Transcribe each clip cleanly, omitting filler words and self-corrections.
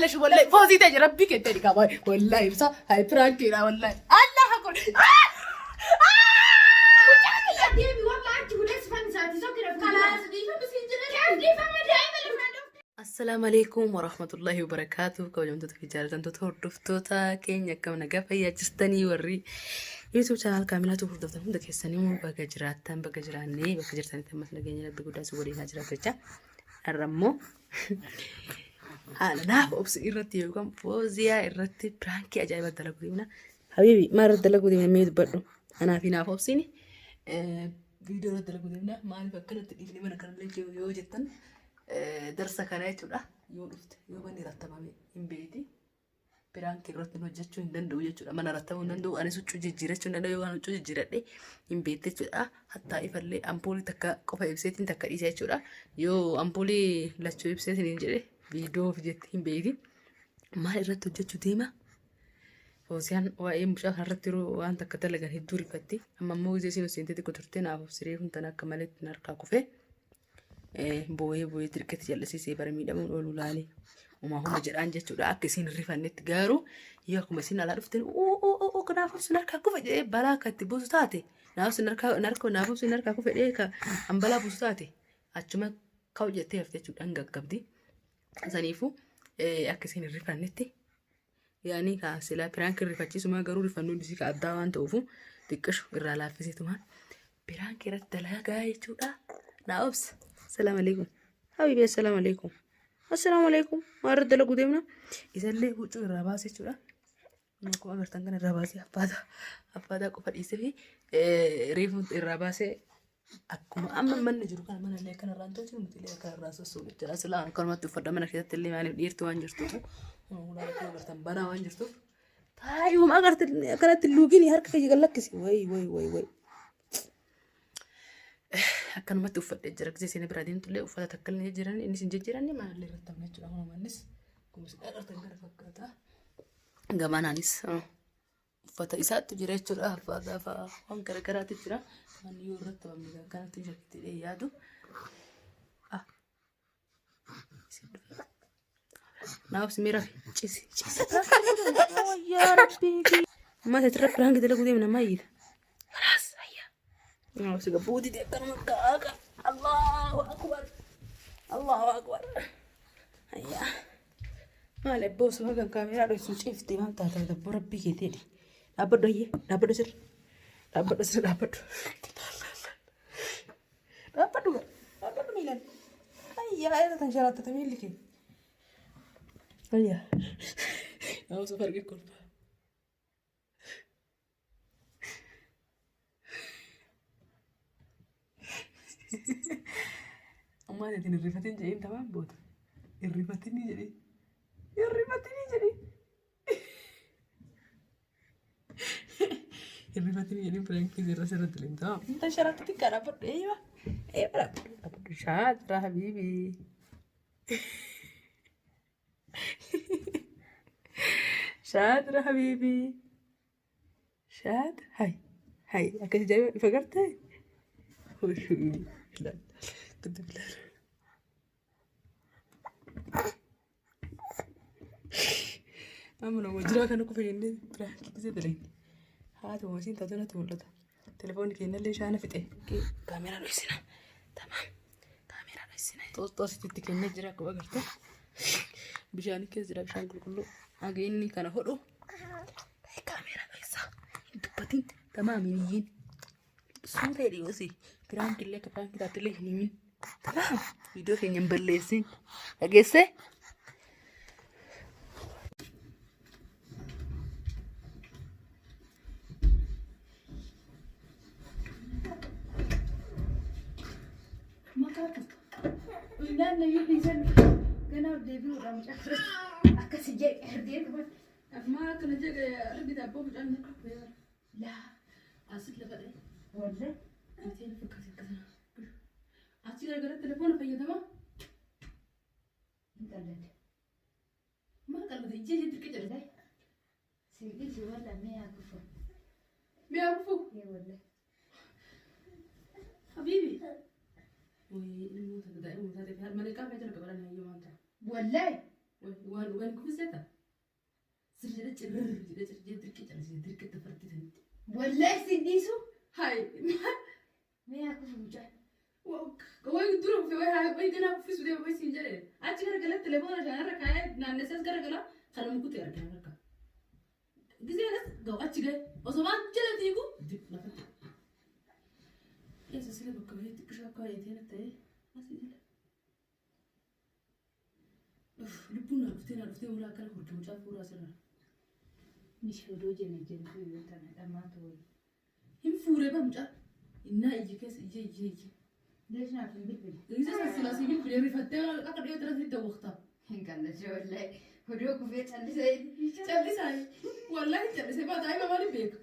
Maalesh wallahi foozii ta'e rabbii kee ta'e qaba. Wallahi ibsa hay piraankiidha wallahi. Allah akbar. Mucaa kiyya deemi warra achi fuudhee si fannisaati sokki dha. Kalaas dhiifama siin jedhan. Keef dhiifama daa'ima lafaan dhufte. Assalaamu alaikum warahmatullahi wabarakaatuh. Kabajamtoota fi jaallatamtoota hordoftoota keenya akkam nagaa fayyaa jirtanii warri YouTube channel Kaamilaatu hordoftan hunda keessanii baga jiraattan baga jiraannee bakka jirtanitti ammas nageenya rabbi guddaa si waliin haa jiraatu jecha. Har'a immoo haala naaf obsi irratti yookaan fooziyaa irratti piraankii ajaa'ibaa dalaguu deemna. Habiibi maal irratti dalaguu deemna mee dubbadhu. Anaa fi naaf obsiin viidiyoo irratti dalaguu deemna. Maaliif akkanatti dhiifnee mana kanallee jiru yoo jettan darsa kana jechuudha. Yoo dhufte yoo manni rattamame hin beekti. Piraankii irratti hojjechuu hin danda'u jechuudha. Mana rattamuu hin danda'u. Anis huccuu jijjiirachuu hin danda'u. Yookaan huccuu jijjiiradhe hin beekte jechuudha. Hattaa ifallee ampuulii takka qofa ibseetiin takka dhiisa jechuudha. Yoo ampuulii lachuu ibseetiin hin jedhe viidiyoo of jetti hin beekti. Maal irratti hojjechuu deema? Foosiyaan waa'ee mucaa kanarratti yeroo waan takka dalagan hedduu rifatti. Amma immoo gisee isiin seentee xiqqoo turtee naaf of siree kun tan akka maletti na harkaa kufee. Booyee booyee dirqetti jal'isiisee bara miidhamuun oolu laalee umaa homa jedhaan jechuudha akka isiin hin rifannetti garuu yoo akkuma isiin alaa dhufteen oo kanaaf sin harkaa kufe jedhee balaa akka itti buusu taate naaf sin harkaa narkoo naaf sin harkaa kufe jedhee ka an balaa buusu taate achuma ka'u jettee hafte jechuudha hin gaggabdi saniifuu akka isiin hin rifannetti Yaani kaa silaa piraank rifachiisumaa garuu rifannoon isii ka addaa waan ta'uufu xiqqishu irraa laaffisiitumaan piraank irratti dalagaa jechuudha. Naa obsa. Assalaamu alaikum. Habibi assalaamu alaikum. Assalaamu alaikum. Maal irratti dalaguu deemna? Isallee huccuu irraa baase jechuudha. Akkuma agartan kana irraa baasee abbaataa abbaataa qofa dhiisee fi reefu irraa baasee Akkuma amma manni jiru kana mana illee akkana irraan tolchinu nuti illee akkana irraan sossoonu jechuudha. Silaa akkanumatti uffadha mana keessatti illee maaliif dhiirti waan jirtuuf ulaa akkuma agartan banaa waan jirtuuf taayuma agarte akkanatti luugiin harka kiyya gad lakkisi. Wayi wayi wayi wayi. Akkanumatti uffadhee jira. Gisee seenee biraa deemtu illee uffata takka illee jijjiiranne innis hin jijjiiranne mana illee irratti hafne jechuudha. Akkuma mannis akkuma isin agartan kana fakkaata. Gamanaanis. Uffata isaattu jira jechuudha. Abbaa gaafa waan garagaraatu jira. Waan yoo irratti qabamne kan kanatti shakkii jedhee yaadu. Ah. Isin dhufe. Naaf simira cisi cisi. Yaa Rabbii. Amma asirra piraanki dalaguu deemna maayyi. Kalaas hayya. Naaf si gabbuu dide akkanuma kaaqa. Allahu akbar. Allahu akbar. Hayya. Maal ebboo osoo kan kaameeraa dhoysu cifte maal taata gabboo rabbii keeteedhi. Dhaabbadhu hayyee dhaabbadhu sirri. Dhaabbadhu sirri dhaabbadhu. Dhaabbadhu gara dhaabbadhu miilaan. Hayyaa eessa tan sharattata miilli kee. Hayyaa. Nama osoo farqee kolfa. Ammaa ati hin rifatin jedheen tamaan boota. Hin rifatinii jedhee. Hin rifatinii jedhee. Hin rifatinii jedhee piraankii sirra sirratti limtaa. Inta sharatti xiqqaa dhaabbadhu eeywa. Eeywa dhaabbadhu dhaabbadhu shaatira habiibii. Shaatira habiibii. Shaat hay hay akkas jedhee ifa gartee. Amma nama jiraa kana kufe jennee piraankii gisee dalagni. Haati wasiin taatu natti mul'ata. Telefoonni keenyallee shaana fixe. Kaameeraa dhoksina. Tamaam. Kaameeraa dhoksina. Xoosxoo asitti kennee jira akkuma agartan. Bishaan keessa jira bishaan qulqulluu. Haga inni kana hodhu. Kaameeraa dhoksa. Hin dubbatin. Tamaam hin iyyin. Suuta jedhi yoosii. Piraankii illee akka piraankii taate illee hin himin. Tamaam. Viidiyoo keenya hin balleessin. Dhageessee? Akkasi jedhe argee Maal akkana jedhe argite abboo mucaan harka kufee laa asitti lafa dha'e. wallah Ittiin fakkaate akkasana. Achi garagara telefoona fayyadama. hin qallade. Maal qallate ijji ishee dirqi jedhe. Sin dhiisi wallah mee haa kufu. Mee haa kufu. Ee wallah. Habiibi. Wayii ilmoo tana daa'ima taate malee qaama jala qabaran hayyoo maal ta'a. Wallahi. Waan dhugaan kufiseeta. Sir jedhee cirrir jedhee cir jedhee dirqii callisee dirqii tafartii sanitti. Wallahi si dhiisu. Hai. Mee haa kufu mucaan. Way dura kufe way haa way ganaa kuffisu deema way siin jedhe. Achi garagalee telefoona shaanarra kaayee naannessees garagala kana mukutti argina bakka. Gisee anas ga'u achi ga'e osoo waan jala fiigu dib lafatti. Eessa sila bakka wayiitti xiqqishoo akka wayiitii ta'e asii jala. Lubbuun naa dhuftee naa dhuftee ulaa akkana hurki mucaa fuuraa asirraa. Mishi odoo jenne jentu yoo tana dhamaatu wayi. Hin fuuree bar mucaa. Innaa iyye keessa iyye iyye iyye. Leesh naaf hin bilbile. Gisee san silaa si bilbilee rifattee akka dhiyoo irratti dawwaqta. Hin qallashe wallahi. Odoo kufee callisee. Callisaa wallahi callisee baata ayima maaliif beeka.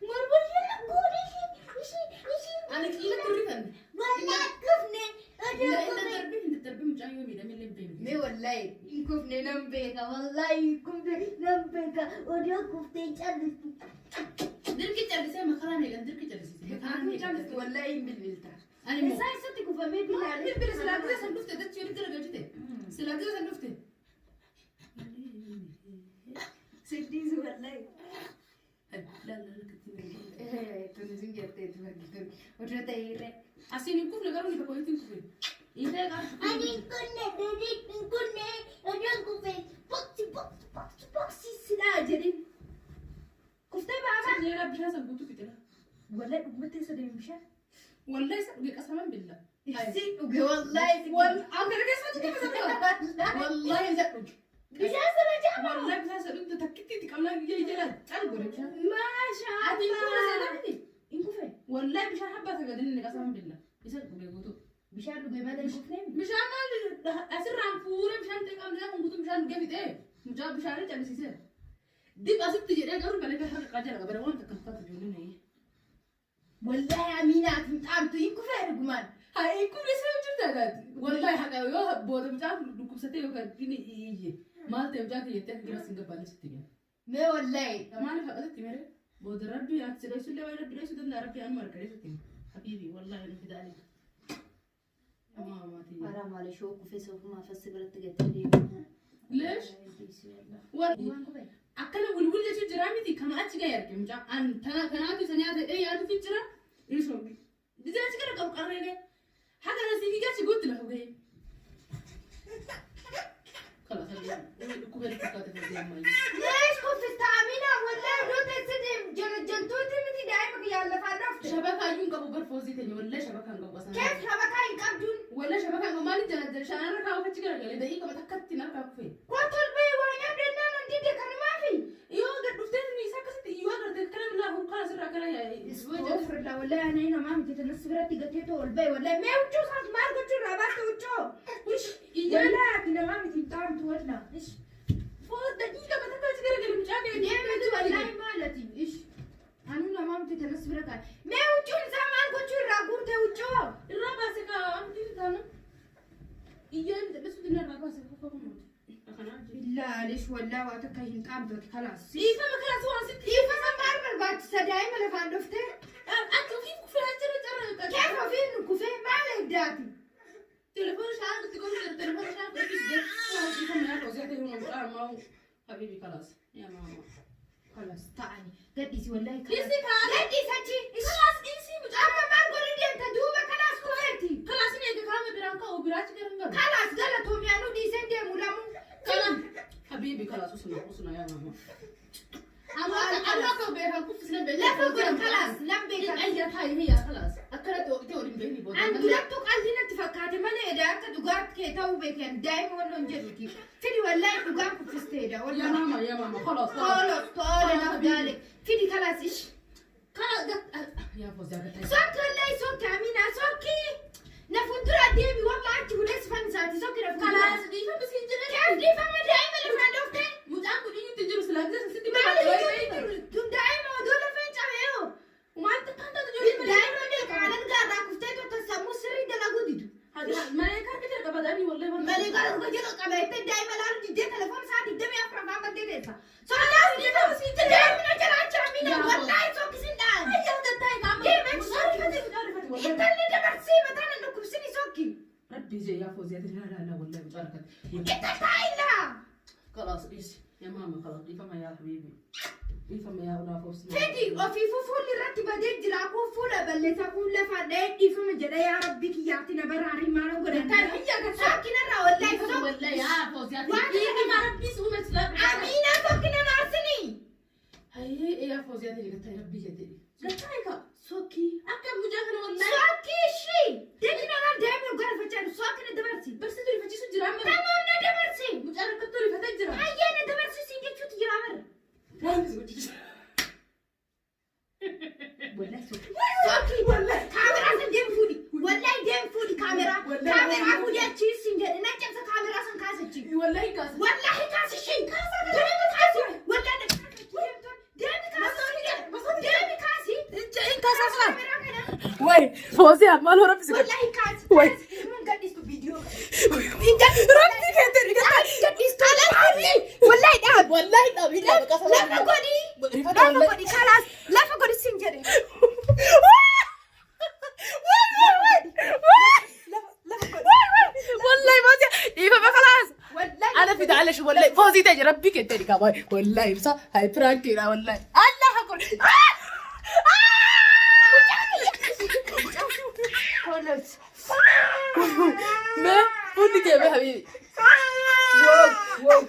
Morboshee goone ishee ishee ishee. Ani qiilatti rifanne. Wallahi kufne odoo Hin kufne. daddarbi hin daddarbi mucaan yoo miidhame illee hin beeknu. Mee wallahi hin kufne nan beeka wallahi hin kufne nan beeka odoo kuftee callistu. Dirqi callisee makaraa meeqan dirqi callisise. Makaraa Akkuma meeqan callistu wallahi hin bilbilta. Ani immoo. Isaa isatti kufamee Maal bilaalee. bilbila silaa gisee san dhufte dachii walitti garagalchite. Silaa gisee san dhufte. Siddiisu wallahi. Laal laal akkatti. Tun sun jetteetu argitu. Odoo ta'eerre. Asiin hin kufne garuu ni bakka walitti hin kufne. Dhiitee qaama. Ani hin kunne durii hin kunne odoon kufe boksi boksi boksi boksi silaa jedhin. Kuftee baafaa. Jeera bishaan san guutuu fixira. Wallahi dhugumatti isa deemu bishaan. Wallahi isa dhuge qasaman billa. Si dhuge wallahi si Wal akkana keessa hojii keessa Wallahi isa dhuge. Bishaan sana jaama. Wallahi bishaan isa dhugde takkitti itti qabnaa biyya jala cal godhe bishaan. Maasha Ati hin kufne sana miti. Hin kufe. Wallahi bishaan habbaa sagadin inni qasaman billa. Isa dhuge guutuu. Bishaan dhuge malee hin kufne. Bishaan maal asirraan fuuree bishaan ta'e qabnaa kun guutuu bishaan dhugee fixee mucaa bishaanii callisisee. Dib asitti jedhee garuu malee harka qajeela qabara waan takka fakkaatu ijoolleen ayee. Wallahi Amina ati hin qaamtu hin kufe dhugumaan. Haa hin kufne siree jirta gaati. Wallahi haqa yoo booda mucaan dhukkubsatee yookaan inni iyye maal ta'e mucaa kiyyattee akka giras hin gabbaanne sitti hime. Mee wallahi. Maaliif haqa sitti hime booda rabbi ati si dhoysu illee waa'ee rabbi dhoysuu danda'a rabbi anuma harka sitti hime. Habiibi wallahi nu fidaali. Amaa amaatii. Hara maali shoo kufee sofumaa fassi biratti gatee deema. Leesh. Waan kufe. Akkana wulwul jechuun jira miti kama achi ga'e arge mucaa an tana kanaatu isa nyaata jedhee yaaduufi jira inni soombi. Dizee achi gara qabu qarree ga'e. Haga na siif gachi guutti lafa ga'e. Kalaas dhukkuba fakkaate fardee ammayyuu. Leesh kuffista Amina wallahi odoo teessee deemu jala jaltuuti miti daa'ima kiyyaan lafaan dhofte. Shabakaa iyyuu hin qabu barfoosii teenya wallahi shabakaa hin qabu asaan. Keef shabakaa hin qabduun. Wallahi shabakaa hin qabu maaliif jala jala shaanarra kaa'uuf achi garagalee daqiiqa takkatti narkaa kufe. Kottu ol bahii waa nyaadhu jennaan an dide kanumaafi. Yoo gad dhuftee isa akkasitti iyyuu agarte kana bilaa hurkaa asirraa kana yaa'e. Astaghfirullah wallahi ana nama miti tanas biratti gatee too ol bahi wallahi mee huccuu isaas maal gochuu irraa baaste huccuu. Iyyaan Wallahi ati nama miti hin qaamtu wallahi. Ish. Daqiiqa matakka achi garagalee mucaa ga'e. Deemtu wallahi maalati ish. Anu nama miti tanas bira kaa'e. Mee huccuun isaa maal gochuu irraa guurte huccuu? Irraa baase kaa'amti taana. Iyyaan dhisuutu irraa baase kufa kunuuti. Akkanaa jiru. Billaalesh wallahi waa takka hin qaamtu ati kalaas. Dhiifama kalaas waan sitti. Dhiifama maal barbaachisa daa'ima lafaan dhuftee? Ati ofiif kufee achirra carra. Keef ofiin kufee maal eegdaati? Telefoon shaan itti godhu jira. Telefoon shaan godhu jira. Dhiifama yaa ta'u si'ate hirma mucaa ammaa habiibi kalaas. Yaa maama. Kalaas ta'ani gadhiisi wallahi Dhiisi kaas. Gadhiisi achi. Kalaas dhiisi mucaa. Amma maal godhu deemta duuba kalaas kufeeti. Kalaas inni eega kaama biraan ka'u biraachi gara hin galu. Kalaas galatoomiyaanuu dhiiseen deemu lamuu. Kalaas. Habiibi kalaas usuna usuna yaa maama. Amma akka beekan kuffisne beekan. Lafa godhu kalaas nan beeka. Ayyaa taayi hiyyaa kalaas. Akkana ta'e waliin beekni booda. An durattuu qalbii natti fakkaate malee edaa akka dhugaatti kee ta'uu beekan daa'ima walloon jedhuti. Fidi wallahi dhugaan kuffisteedha Yaa wallahi. maama yaa maama kalaas. Tolos tola naaf gaale. Fidi kalaas ish. Kalaas yaa foozii akka ta'e. Sokki wallahi sokki Amina sokki. Na fuuldura deemi wallahi achi fuudhee si fannisaati sokki na fuuldura. Kalaas dhiifama siin jedhee. Keef dhiifama daa'ima lafaan dhoftee. Mucaan kun iyyuu itti jiru silaa gisee sitti Maali iyyuu tun daa'ima odoo lafa hin cabee hoo. Maal kan taatu ijoollee Daa'ima meeqa anan gaarraa kuftee totta sammuu sirrii dalaguu didu. Malee harka jala qabatanii wallahi waan. Malee gara dhuga jedhu qabattee daa'ima laalu diddee telefoon isaa digdamii afur afaan baddee teessa. Sodaas dhiifama siin jedhe. Daa'imni jala achi Amina wallahi sokkisin dha'an. Ayyaa gattaa qaama. Deema achi sokki. Intalli dabarsii mataan hin dhukkubsini sokki. Rabbi jee yaa Yaa Fooziyaa laa laa laa wallahi mucaa rakkate. Itti taa'illaa. Kalaas dhiisi. Yaa maama kalaas dhiifama yaa habiibi. Dhiifama yaa naaf obsi. Fedi ofiifuu fuulli irratti badee jira. Kun fuula balleessaa kun lafa dha'ee dhiifama jedha yaa rabbi kiyyaatti na baraarii maal godhan. Sokkinarraa wallahi Dhiifama wallahi yaa Fooziyaa. Waan Dhiifama rabbii si uume silaa. Amiina sokkina naarsinii. Hayyee yaa Fooziyaa ta'e gattaa rabbii jedhe. Gattaa egaa. Sokkii. Akka mucaa kana wallahi. Sokkii ishii. Deekinarraa deemee garafachaa jiru. Sokkina dabarsi. Barsiisu rifachiisu jira amma. Tamaam na dabarsi. Mucaa rakkattuu rifatee jira. Hayyee na dabarsi siin jechuutu jira bara. Waan si gochiisa. Wallahi sokkii. Sokkii. Kaameraa san deemi fuudhi. Wallahi deemi fuudhi kaameraa. Kaameraa fuudhi achii siin jedhe. Na cabsa kaameraa san kaasachi. Wallahi kaasa. Wallahi kaasi ishii. Deemi kaasi. Wallahi deemi kaasi. Deemi kaasi. In kaasa aslaan. Kaameraa kana. Way Fooziyaa maal hora bisi godhe. Wallahi kaasi. Way. Hin gadhiistu viidiyoo. Rabbii keetiin rigataa. Wallahi dhaab. Wallahi dhaab hin dhaab qasa. Lafa godhi. Rifata Lafa wallahi. godhi kalaas. Lafa godhi siin jedhe. Lafa godhi. Wallahi Fooziyaa dhiifama kalaas. Wallahi. أنا في تعالى شو والله فوزي تاج ربي كنت لك والله بس هاي برانكي لا والله الله أكبر. ما قولي كيف يا حبيبي. واو واو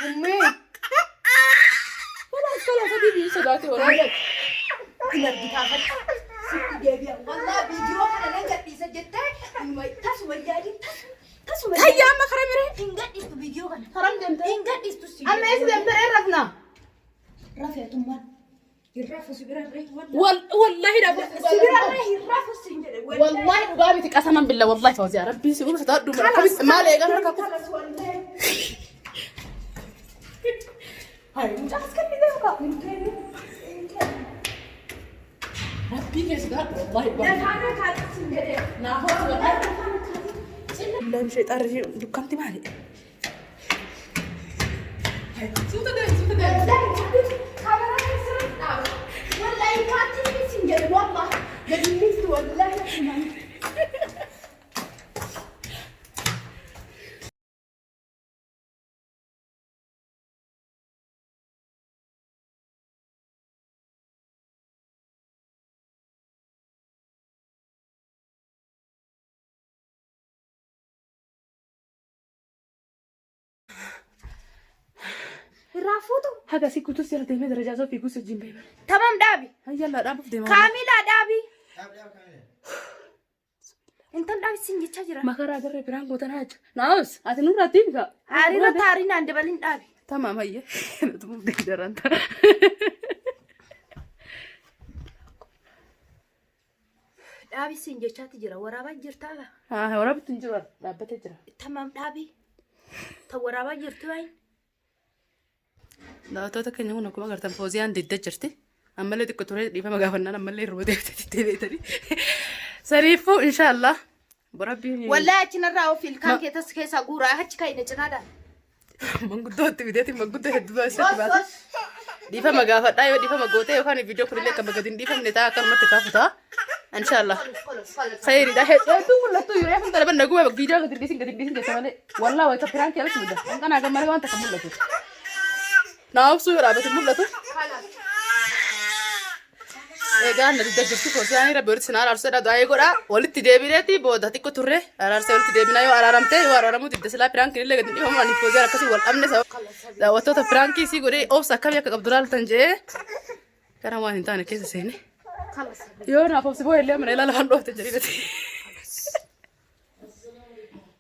أمي خلاص خلاص حبيبي صدعتي والله. Hin argitaafadhu. Sitti deebi'a. Wallahi viidiyoo kana nan gadhiisa jettee tasuma yaadin tasuma. هيا أما خرمي Hin gadhiistu viidiyoo kana. خرم دمت Hin gadhiistu si. أما إيش دمت إيه رفنا Rafeetummaan. Hin rafu si bira irra wallahi. والله لا Si bira irra hin rafu siin jedhe. والله dhugaa قسما بالله والله فوزي ربي سيقول ستأدو ما لي قرر كاكو. Kalas wallahi. هاي مش عارف كم ذاك ربي كيس والله Lafaana kaati siin jedhe. والله لا مش يطرج دكانتي مالي. هاي سوتا ده سوتا ده. Kaameraa keessatti dhaabu. Wallahi kaati siin jedhe wallahi. Gadi dhiistu wallahi. Irraa fuutu. حاجة سي كنت سيرة ديما درجة زوفي كوس الجيم بيبي. Tamam dhaabi. هيا لا رابف ديما. Kaamilaa dhaabi. Intal dhaabi siin jechaa jira. ما خرا قرر بران قوتنا حاجة ناوس هاتي نور راتيبك. Aariirra taariin aan dabalin dhaabi. تمام هيا تمام دير انت. Dhaabi siin jechaati jira. Waraabaa jirtaa? ها ورابط نجرب رابط تجرا. Tamam dhaabi. Ta waraabaa jirtu wayin. Daawwattoota keenya kun akkuma agartan Fooziyaan didda jirti. Ammallee xiqqoo turee dhiifama gaafannaan ammallee yeroo deebitee deebi'etanii. Saniifuu inshaallah rabbiin Wallahi achinarraa of ilkaan kee tas keessaa guuraa achi ka'ine cinaadhaan. Manguddoo itti biteeti manguddoo hedduu baasee baate. Dhiifama gaafadhaa yoo dhiifama gootee yookaan viidiyoo kunillee akka gadi hin dhiifamne ta'a akkanumatti kaafu ta'a. Inshaallah. Khayriidha. Hedduu mul'attu yeroo afaan talaban naguma viidiyoo gadi dhiisin gadi dhiisin jecha malee. Wallaa wayita piraankii alatti mudda. Hanqanaa gammalee waan takka mul'atu. Naa obsuu yoo dhaabate mul'atu. Egaa na didda jirti Fooziyaan rabbi walitti sin araarsedha du'aa godhaa walitti deebineeti booda xiqqoo turre araarsee walitti deebinaa yoo araaramte yoo araaramuu didda silaa piraankiin illee gadi dhiifamu ani Fooziyaan akkasii wal dhabne daawwattoota piraankii sii godhee obsa akkamii akka qabdu laaltan jee kana waan hin taane keessa seene yoo naaf obsi boo'e illee mana ilaalaa waan dhoofte jedhee.